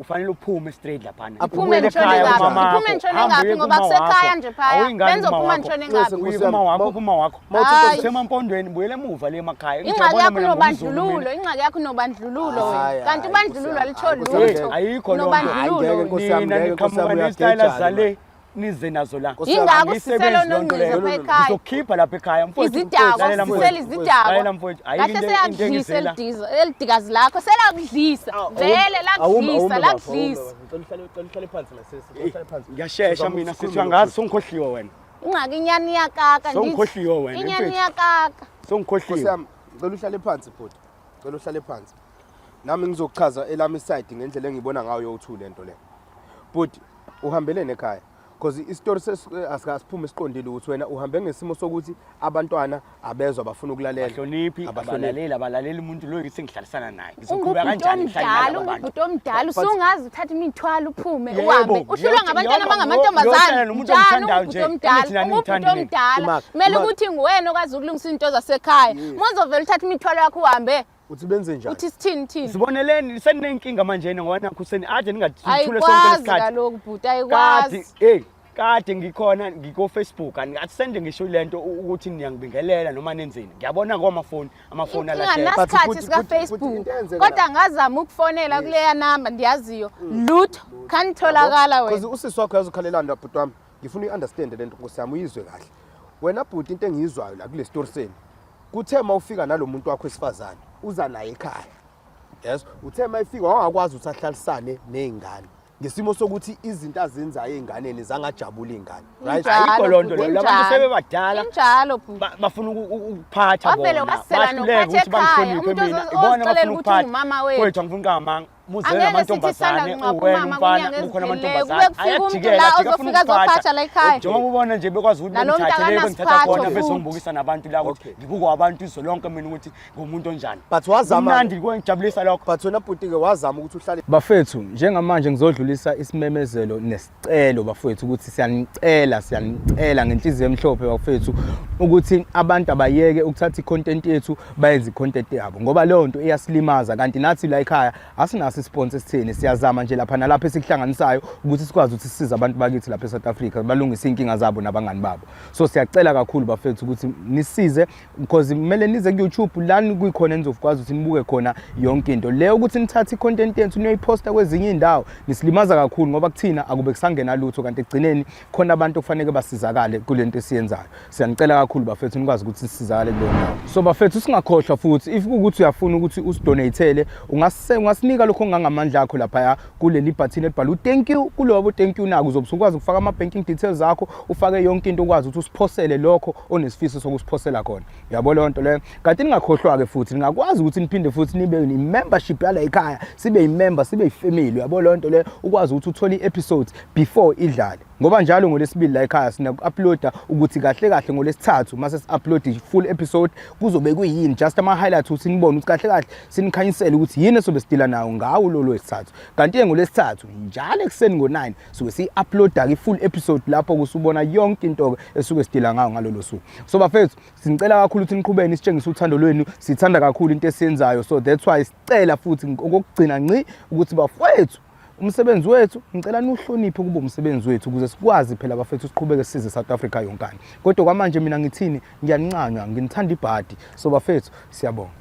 Ufanele uphume straight laphana. Iphume Ubuyele ngishone ekhaya ngaphi? kumama wakho. Iphume ngishone Hamba ngaphi uye ngoba kuma kusekhaya wakho. nje phaya. Awuyingane Benzophuma kuma wakho. ngishone ngaphi? Uye kuma wakho, kuma wakho. Hayi. Usemampondweni, buyele emuva le emakhaya. Ingxaki Ngiyabona yakho mina ngumZulu mina. unobandlululo, ingxaki yakho unobandlululo Hayi, wena. Kanti hayi, ubandlululo Nkosi alitsho yami, hayi, lutho. Ayikho loo nto. Hayi, Unobandlululo ngeke, wena. Nkosi yami, Nina ngeke, Nkosi yami, niqhamuka nesitayela uyagejana, zale nize nazo la. Nkosi yami, Yingakho Angiyisebenzi sisela loo nto leyo. onongqiza pha ekhaya. Ngizokukhipha lapha ekhaya mfowethu. Izidakwa, Lalela sisela mfowethu. izidakwa. Lalela mfowethu. Ayikho Kahle into seyakudlisa engizela. elidiza, elidikazi lakho selakudlisa. Vele lakudlisa, lakudlisa. Ngicela uhlale phansi la sisi, ngicela uhlale phansi. Ngiyashesha Sizama mina ukuthi sithi sikhulume angazi songikhohliwe wena. Ingxaki inyani iyakaka ngithi. Songikhohliwe wena Inyani mfethu. iyakaka. Nkosi Songikhohliwe. yami, ngicela uhlale phansi bhuti. Ngicela uhlale phansi. Nami ngizokuchaza elami side ngendlela engibona ngayo yowu-two lento le. Bhuti, uhambeleni ekhaya? Because isitori asikasiphume siqondile ukuthi wena uhambe ngesimo sokuthi abantwana abezwa bafuna ukulalela. Abahloniphi, Abahloniphi. abalaleli, abalaleli umuntu lo ngihlalisana naye. Ngizoqhubeka Ungubhuti kanjani ngihlale omdala, nalaba bantu? ungubhuti omdala, usungaze uthathe imithwalo uphume Yebo, uhambe. Uhlulwa ngabantwana ngiyohlala abangamantombazane. nomuntu Njani engimthandayo ungubhuti nje, omdala? engithi nani Ungubhuti ngithandi mina. omdala. Uma- Kumele uma- ukuthi nguwena okwazi ukulungisa izinto zasekhaya. Uma uzovela uthathe imithwalo yakho uhambe, Uthi benze njani? uthi sithini thini? Siboneleni seninenkinga manje ngoba nakho seni ade ningathule sonke Ayikwazi lesikhathi. kaloku bhuti, Kade ayikwazi. hey kade ngikhona ngiko Facebook angathi ngisho lento ukuthi niyangibingelela noma nenzeni. Ngiyabona kwamafoni amafoni Inkinga alahleka. But nasikhathi futhi- sika-Facebook futhi into eyenzeka kodwa ngazama ukufonela kuleya namba ndiyaziyo lutho khanitholakala Because wena. usisi wakho uyazokhalelana la bhuti wami. Ngifuna uyi-understand lento nkosi yami uyizwe kahle. Wena bhuti into engiyizwayo la kule story senu. Kuthe uma ufika nalo muntu wakho wesifazane uza naye ekhaya. Yes, uthe uma efika wangakwazi ukuthi ahlalisane nezingane. Ngesimo sokuthi izinto azenzayo ezinganeni zangajabula izingane. Right? Injalo, Ayikho loo nto bhuti, leyo. Labantu injalo. sebebadala Injalo bhuti. bafuna ukuphatha Wavele bona. wasela Bahluleka nokuphatha ukuthi ekhaya. bangihloniphe Umuntu mina. Ibona ozicelela abafuna ukuthi ukuphatha. ungumama wethu. Mfowethu angifuni kamanga. Muzele Angeke sithi amantombazane sisanda kungcwaba uwena umama umfana kwinyanga kukhona ezipheleleyo. amantombazane. Kube kufika umuntu Ayajikela, la ajika afuna ozofika ukuphatha. azophatha la ekhaya. Njengoba ubona nje bekwazi ukuthi Nalo bengithathe le mntu bengithatha akanasiphatho khona futhi. bezongibukisa nabantu la ukuthi ngibukwa abantu izwe lonke mina ukuthi ngumuntu onjani. But wazama Kumnandi kuyangijabulisa lokho. But wena bhuti ke wazama ukuthi uhlale Bafethu, njengamanje ngizodlulisa isimemezelo nesicelo bafethu ukuthi siyanicela, siyanicela ngenhliziyo emhlophe bafethu ukuthi abantu abayeke ukuthatha i-content yethu bayenze i-content yabo ngoba leyo nto iyasilimaza kanti nathi la ekhaya asinaso isponse esitheni siyazama nje lapha nalapha esikuhlanganisayo ukuthi sikwazi ukuthi sisize abantu bakithi lapha eSouth Africa balungise iy'nkinga zabo nabangani babo. So siyacela kakhulu bafethu ukuthi nisize because kumele nize ku-YouTube lani kuyikhona enizokwazi ukuthi nibuke khona yonke into leyo ukuthi nithathe i-content yethu niyoyiphosta kwezinye iy'ndawo nisilimaza kakhulu ngoba kuthina akube kusangena lutho kanti ekugcineni khona abantu okufanele basizakale kule nto esiyenzayo. Siyanicela kakhulu bafethu nikwazi ukuthi sisizakale kuleyo ndawo. So bafethu singakhohlwa futhi if kuwukuthi uyafuna ukuthi usidonatele ungasinika lokho ongangamandla akho laphaya kuleli button elibhalwe u-thank you. Kulobo thank you nako uzobe usukwazi ukufaka ama-banking details akho ufake yonke into ukwazi ukuthi usiphosele lokho onesifiso sokusiphosela khona. Uyabo leyo nto leyo. Kanti ningakhohlwa-ke futhi ningakwazi ukuthi niphinde futhi nibe i-membership yala ekhaya, sibe yi-member, sibe yi-family. Uyabo leyo nto leyo, ukwazi ukuthi uthole i-episodes before idlale. Ngoba njalo ngoLwesibili la ekhaya sinaku-uploada ukuthi kahle kahle ngoLwesithathu mase si-upload i-full episode kuzobe kuyini, just ama-highlights ukuthi nibone ukuthi kahle kahle sinikhanyisele ukuthi yini esobe sidila nayo ngawo lolo Lwesithathu. Kanti-ke ngoLwesithathu njalo ekuseni ngo-9 suke siyi-uploada-ke i-full episode lapho kusubona yonke into-ke esuke sidila ngayo ngalolo suku. So bafethu sinicela kakhulu ukuthi niqhubeke nisitshengise uthando lwenu, sithanda kakhulu into esiyenzayo, so that's why sicela futhi okokugcina ngci ukuthi bafowethu umsebenzi wethu ngicela niwuhloniphe kube umsebenzi wethu ukuze sikwazi phela bafethu siqhubeke sisize South Africa yonkana. Kodwa kwamanje mina ngithini, ngiyanincanywa, nginithanda ibhadi. So bafethu siyabonga.